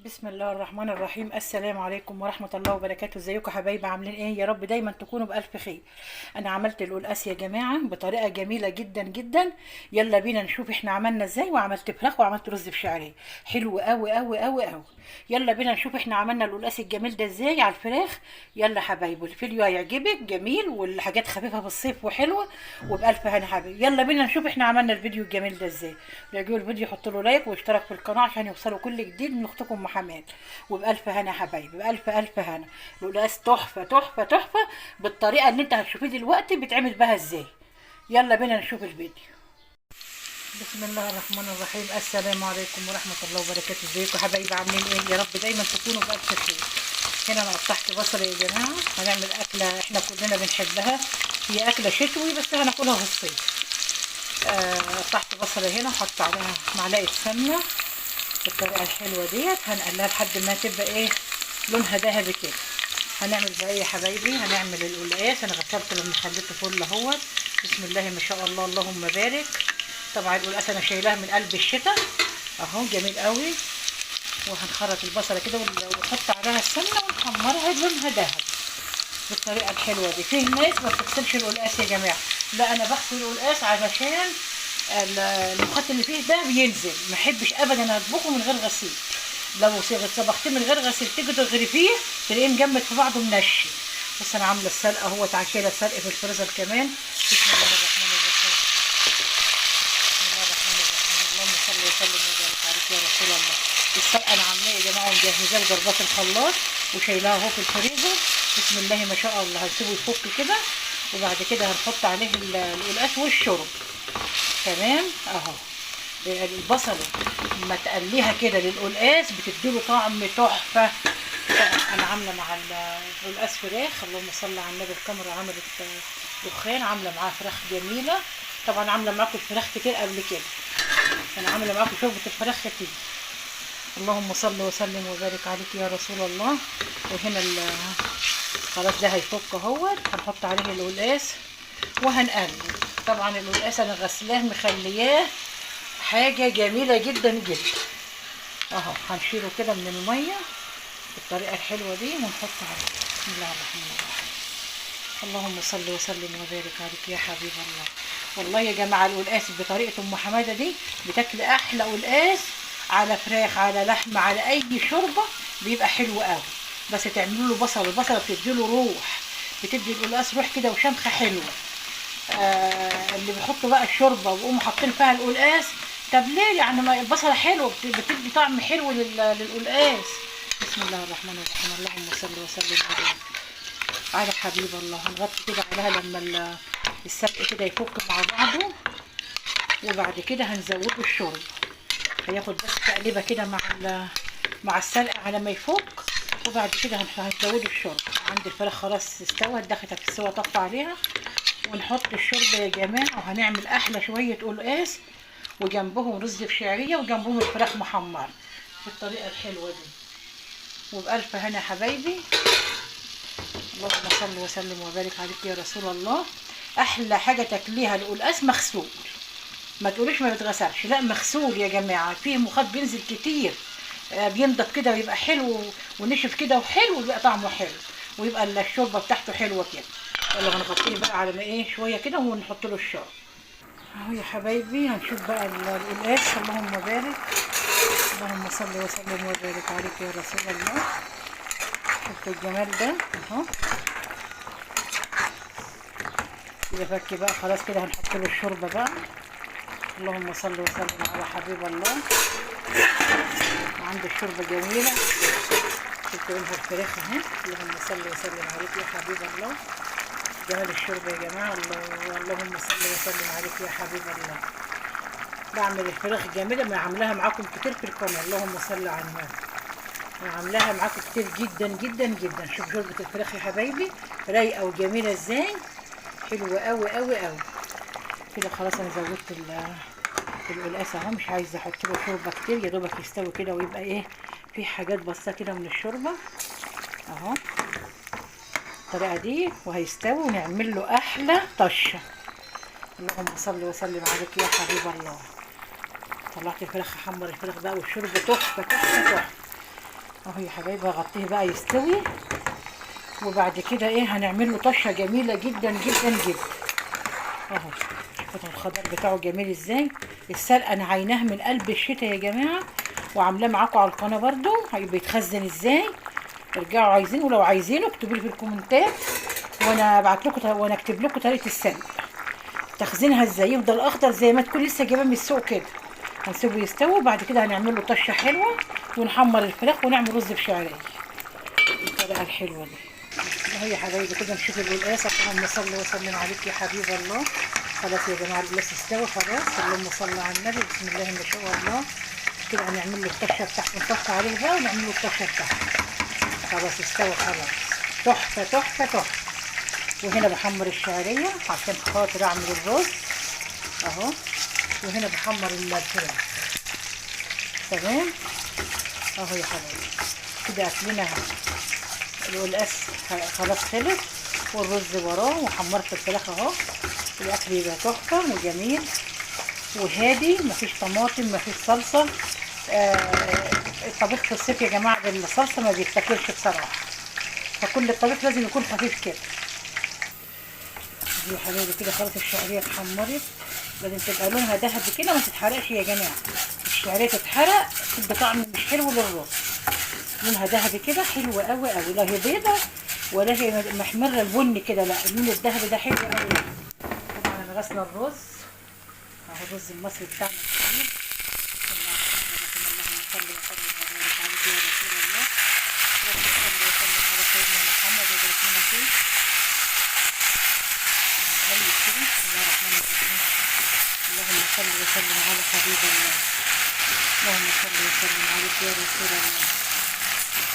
بسم الله الرحمن الرحيم. السلام عليكم ورحمة الله وبركاته. ازيكم يا حبايبي؟ عاملين ايه؟ يا رب دايما تكونوا بألف خير. انا عملت القلقاس يا جماعة بطريقة جميلة جدا جدا. يلا بينا نشوف احنا عملنا ازاي. وعملت فراخ وعملت رز بشعرية حلو قوي قوي قوي قوي. يلا بينا نشوف احنا عملنا القلقاس الجميل ده ازاي على الفراخ. يلا حبايبي الفيديو هيعجبك، جميل والحاجات خفيفة في الصيف وحلوة وبألف هنا حبايبي. يلا بينا نشوف احنا عملنا الفيديو الجميل ده ازاي. اللي يعجبه الفيديو يحط له like ويشترك في القناة عشان يوصلوا كل جديد من اختكم محمد. وبألف هنا حبايبي، بألف ألف هنا. القلقاس تحفة تحفة تحفة بالطريقة اللي انت هتشوفيه دلوقتي بيتعمل بها ازاي. يلا بينا نشوف الفيديو. بسم الله الرحمن الرحيم. السلام عليكم ورحمة الله وبركاته. ازيكم يا حبايبي؟ عاملين ايه؟ يا رب دايما تكونوا بألف خير. هنا انا قطعت بصل يا جماعة، هنعمل أكلة احنا كلنا بنحبها، هي أكلة شتوي بس هناكلها في الصيف. قطعت بصلة هنا وحط عليها معلقة سمنة بالطريقة الحلوة ديت. هنقلها لحد ما تبقى ايه لونها ذهبي كده. هنعمل بقى ايه يا حبايبي؟ هنعمل القلقاس. انا غسلته لما خليته فل اهوت، بسم الله ما شاء الله اللهم بارك. طبعا القلقاس انا شايلاه من قلب الشتاء اهو، جميل قوي. وهنخرط البصله كده ونحط عليها السمنة ونحمرها لونها ذهبي بالطريقة الحلوة دي. فيه ناس ما بتغسلش القلقاس يا جماعة، لا انا بغسل القلقاس علشان المخاط اللي فيه ده بينزل، ما احبش ابدا اطبخه من غير غسيل. لو طبختيه من غير غسيل تيجي تغرفيه تلاقيه مجمد في بعضه منشي. بس انا عامله السلقه اهوت، شايله السلق في الفريزر كمان. بسم الله الرحمن الرحيم، بسم الله الرحمن الرحيم، اللهم صل وسلم وبارك عليك يا رسول الله. السلقه انا عاملاه يا جماعة ومجهزاه وضربات الخلاط وشايلاها اهو في الفريزر. بسم الله ما شاء الله. هنسيبه يفك كده وبعد كده هنحط عليه القلقاس والشرب. تمام اهو. البصله لما تقليها كده للقلقاس بتديله طعم تحفة. انا عامله مع القلقاس فراخ، اللهم صل على النبي. الكاميرا عملت دخان. عامله معاها فراخ جميلة. طبعا عامله معاكم الفراخ كتير قبل كده، انا عامله معاكم شوربة الفراخ كتير. اللهم صل وسلم وبارك عليك يا رسول الله. وهنا خلاص ده هيفك اهوت. هنحط عليه القلقاس وهنقلب. طبعا القلقاس انا غسلاه مخلياه حاجة جميلة جدا جدا اهو. هنشيله كده من المية بالطريقة الحلوة دي ونحط عليه. بسم الله الرحمن الرحيم، اللهم صل وسلم وبارك عليك يا حبيب الله. والله يا جماعة القلقاس بطريقة ام حمادة دي بتاكل احلى قلقاس، على فراخ على لحمه على اي شوربة بيبقى حلو قوي. بس تعملوا له بصل، البصله بتدي له روح، بتدي القلقاس روح كده وشمخه حلوة. اللي بيحطوا بقى الشوربة ويقوموا حاطين فيها القلقاس، طب ليه يعني؟ ما البصله حلوة بتدي طعم حلو للقلقاس. بسم الله الرحمن الرحيم، اللهم صل وسلم وبارك على حبيب الله. هنغطي كده عليها لما السلق كده يفك مع بعضه، وبعد كده هنزوده الشوربة. هياخد بس تقليبه كده مع السلق على ما يفك، وبعد كده هنزوده الشوربة. عند الفراخ خلاص استوت، دخلت في السوا، طفى عليها ونحط الشوربة يا جماعة. وهنعمل احلى شوية قلقاس وجنبهم رز بشعريه وجنبهم الفراخ محمرة بالطريقة الحلوة دي. وبألف هنا يا حبايبي، اللهم صل وسلم وبارك عليك يا رسول الله. احلى حاجة تاكليها القلقاس مغسول، ما تقوليش ما بيتغسلش، لا مغسول يا جماعة. فيه مخاط بينزل كتير، بينضف كده ويبقى حلو ونشف كده وحلو، ويبقى طعمه حلو ويبقى الشوربة بتاعته حلوة كده. يلا هنغطيه بقى على ما ايه شوية كده ونحط له الشوربة اهو يا حبايبي. هنشوف بقى القلقاس، اللهم بارك، اللهم صل وسلم وبارك عليك يا رسول الله. شفتوا الجمال ده اهو كده فك بقى خلاص كده. هنحط له الشوربة بقى. اللهم صل وسلم على حبيب الله. عنده الشوربة جميلة، شفتوا لونها الفراخ اهي. اللهم صل وسلم عليك يا حبيب الله. جمال الشوربة يا جماعة، اللهم صل وسلم عليك يا حبيب الله. بعمل الفراخ جميلة، ما عاملاها معاكم كتير في القناة، اللهم صل على النبي. انا عاملاها معاكم كتير جدا جدا جدا. شوف شوربة الفراخ يا حبايبي رايقة وجميلة ازاي، حلوة قوي قوي قوي كده. خلاص انا زودت القلقاس اهو، مش عايزه احط له شوربة كتير، يا دوبك يستوي كده ويبقى ايه في حاجات بسيطة كده من الشوربة اهو الطريقة دي، وهيستوي ونعمل له احلى طشه. اللهم صل وسلم عليك يا حبيب الله. طلعت الفراخ، احمر الفراخ بقى والشوربه تحفة تحفة تحفة. اهو يا حبايبي هغطيه بقى يستوي، وبعد كده ايه هنعمل له طشه جميلة جدا جدا جدا. اهو شوفوا الخضار بتاعه جميل ازاي. السلق انا عيناه من قلب الشتاء يا جماعة، وعاملاه معاكم على القناة برده بيتخزن ازاي. ارجعوا عايزينه، ولو عايزينه اكتبوا لي في الكومنتات وانا ابعت لكم وانا اكتب لكم طريقه السلق تخزينها ازاي، يفضل اخضر زي ما تكون لسه جايباه من السوق كده. هنسيبه يستوي وبعد كده هنعمل له طشه حلوة ونحمر الفراخ ونعمل رز بشعريه بالطريقة الحلوة دي. اهو يا حبايبي كده نشوف القلقاس. اللهم صل وسلم عليك يا حبيب الله. خلاص يا جماعة القلقاس استوى خلاص، اللهم صل على النبي، بسم الله ما شاء الله. كده هنعمل له الطشه بتاعته، نطفي عليه بقى ونعمل له الطشه بتاعته. خلاص استوى خلاص، تحفة تحفة تحفة. وهنا بحمر الشعرية عشان خاطر اعمل الرز اهو، وهنا بحمر الفراخ. تمام اهو يا حبايبي كده اكلنا القلقاس خلاص خلص، والرز وراه، وحمرت الفراخ اهو. الاكل يبقى تحفة وجميل وهادي، مفيش طماطم مفيش صلصه. الطبيخ في الصيف يا جماعة بالصلصه ما بيتاكلش بصراحة، فكل الطبيخ لازم يكون خفيف كده. يا حبايبي كده خلاص الشعرية اتحمرت، لازم تبقى لونها ذهبي كده، ما تتحرقش يا جماعة. الشعرية تتحرق تدي طعم مش حلو للرز. لونها ذهبي كده حلو قوي قوي، لا هي بيضة ولا هي محمرة البني كده، لا اللون الذهبي ده حلو قوي. طبعا انا غاسله الرز اهو، الرز المصري بتاعنا الجميل. اللهم صل وسلم وبارك عليك يا رسول الله، اللهم صل وسلم على سيدنا محمد وبارك لنا فيه. نقلب كده، بسم الله الرحمن الرحيم. اللهم صل وسلم على حبيب الله، اللهم صل وسلم عليك يا رسول الله.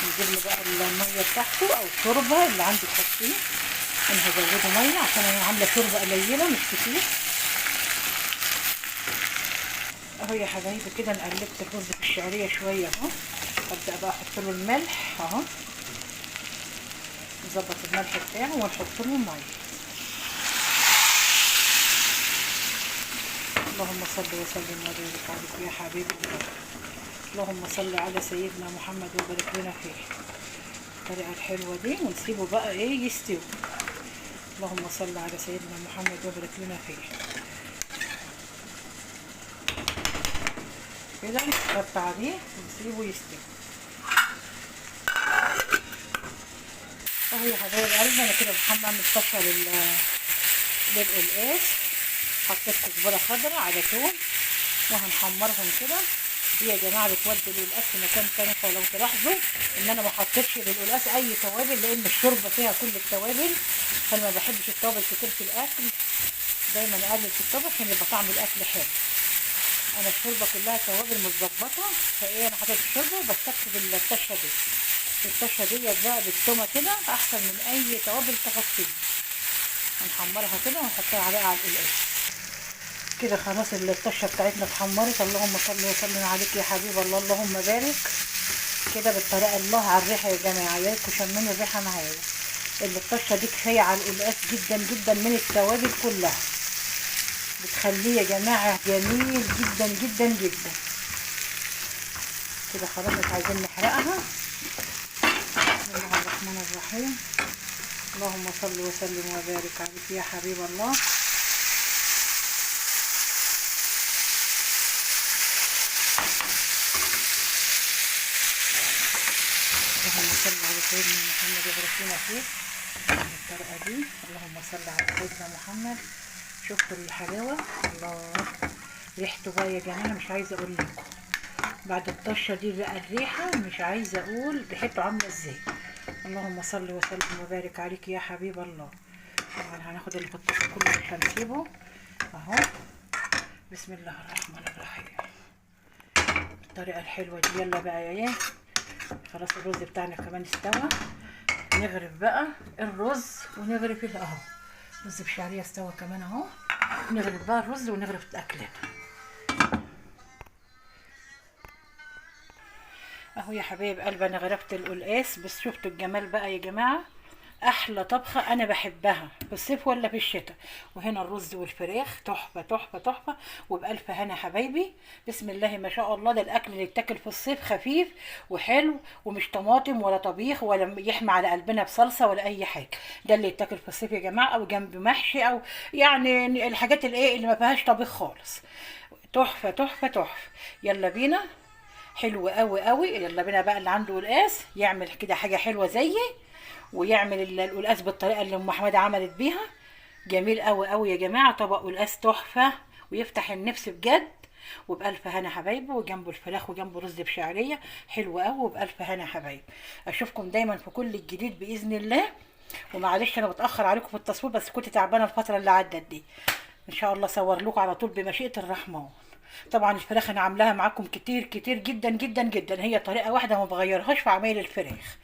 نجيب له بقى المية بتاعته او الشوربة اللي عندك حطيه. انا هزوده مية عشان انا عامله شوربة قليله مش كتير. اهو يا حبايبي كده انا قلبت الرز في الشعرية شوية اهو. ابدا بقى احط له الملح اهو، نظبط الملح بتاعه ونحط له المية. اللهم صل وسلم وبارك عليك يا حبيب الله، اللهم صل على سيدنا محمد وبارك لنا فيه. الطريقة الحلوة دي، ونسيبه بقى ايه يستوي. اللهم صل على سيدنا محمد وبارك لنا فيه. كده نحط عليه ونسيبه يستوي. اهو يا حبايب قلبي انا كده بحمل اعمل طشه للقلقاس. حطيت كزبره خضراء على توم وهنحمرهم كده. دي يا جماعة بتودي القلقاس في مكان تاني. فلو تلاحظوا ان انا ما حطيتش للقلقاس اي توابل لان الشوربة فيها كل التوابل، فانا ما بحبش التوابل كتير في الاكل، دايما اقلل في الطبق عشان يبقى طعم الاكل حلو. انا الشوربة كلها توابل متظبطه، فايه انا حطيت الشوربة وبستكفي بالطشه دي. الطشه دي بقى بالتومه كده احسن من اي توابل تحطيها. هنحمرها كده ونحطها على القلقاس كده. خلاص الطشه بتاعتنا اتحمرت. اللهم صل وسلم عليك يا حبيب الله، اللهم بارك. كده بالطريقة، الله على الريحة يا جماعة، يا ريتكم شمين الريحة معايا. الطشه دي كفاية على القلقاس جدا جدا من التوابل كلها، بتخليه يا جماعة جميل جدا جدا جدا. كده خلاص مش عايزين نحرقها. بسم الله الرحمن الرحيم. اللهم صل وسلم وبارك عليك يا حبيب الله. اللهم صل على سيدنا محمد وبارك لنا فيه بالطريقة دي. اللهم صل على سيدنا محمد. شفتوا الحلاوة؟ الله، ريحته بقى يا جماعة مش عايزه اقول لكم. بعد الطشه دي بقى الريحة مش عايزه اقول ريحته عامله ازاي. اللهم صل وسلم وبارك عليك يا حبيب الله. طبعا هناخد اللي في الطاسه كله مش هنسيبه اهو. بسم الله الرحمن الرحيم. بالطريقة الحلوة دي. يلا بقى يا ايه، خلاص الرز بتاعنا كمان استوى. نغرف بقى الرز ونغرف اهو. رز بشعريه استوى كمان اهو. نغرف بقى الرز ونغرف اكلنا اهو يا حبايب قلبي. انا غرفت القلقاس، بس شفتوا الجمال بقى يا جماعة. احلى طبخه انا بحبها في الصيف ولا في الشتاء. وهنا الرز والفراخ تحفة تحفة تحفة، وبالف هنا حبايبي. بسم الله ما شاء الله، ده الاكل اللي يتاكل في الصيف، خفيف وحلو ومش طماطم ولا طبيخ ولا يحمى على قلبنا بصلصه ولا اي حاجة. ده اللي يتاكل في الصيف يا جماعة، او جنب محشي، او يعني الحاجات اللي ايه اللي ما فيهاش طبيخ خالص. تحفة تحفة تحفة. يلا بينا، حلو قوي قوي. يلا بينا بقى، اللي عنده قلقاس يعمل كده حاجة حلوة زيي، ويعمل القلقاس بالطريقة اللي ام حمادة عملت بيها. جميل قوي قوي يا جماعة، طبق قلقاس تحفة ويفتح النفس بجد. وبألف هنا حبايبي، وجنبه الفراخ وجنبه رز بشعريه حلو قوي. وبألف هنا حبايبي، اشوفكم دايما في كل الجديد باذن الله. ومعلش انا بتاخر عليكم في التصوير، بس كنت تعبانة الفترة اللي عدت دي. ان شاء الله اصور لكم على طول بمشيئة الرحمن. طبعا الفراخ انا عاملاها معاكم كتير كتير جدا جدا جدا، هي طريقه واحدة ما بغيرهاش في عمايل الفراخ.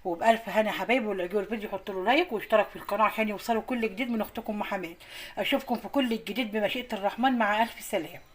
وبألف هنا حبايبي، واللي يعجبه الفيديو يحط له لايك ويشترك في القناة عشان يوصلوا كل جديد من اختكم ام حماد. اشوفكم في كل الجديد بمشيئة الرحمن، مع الف سلامه.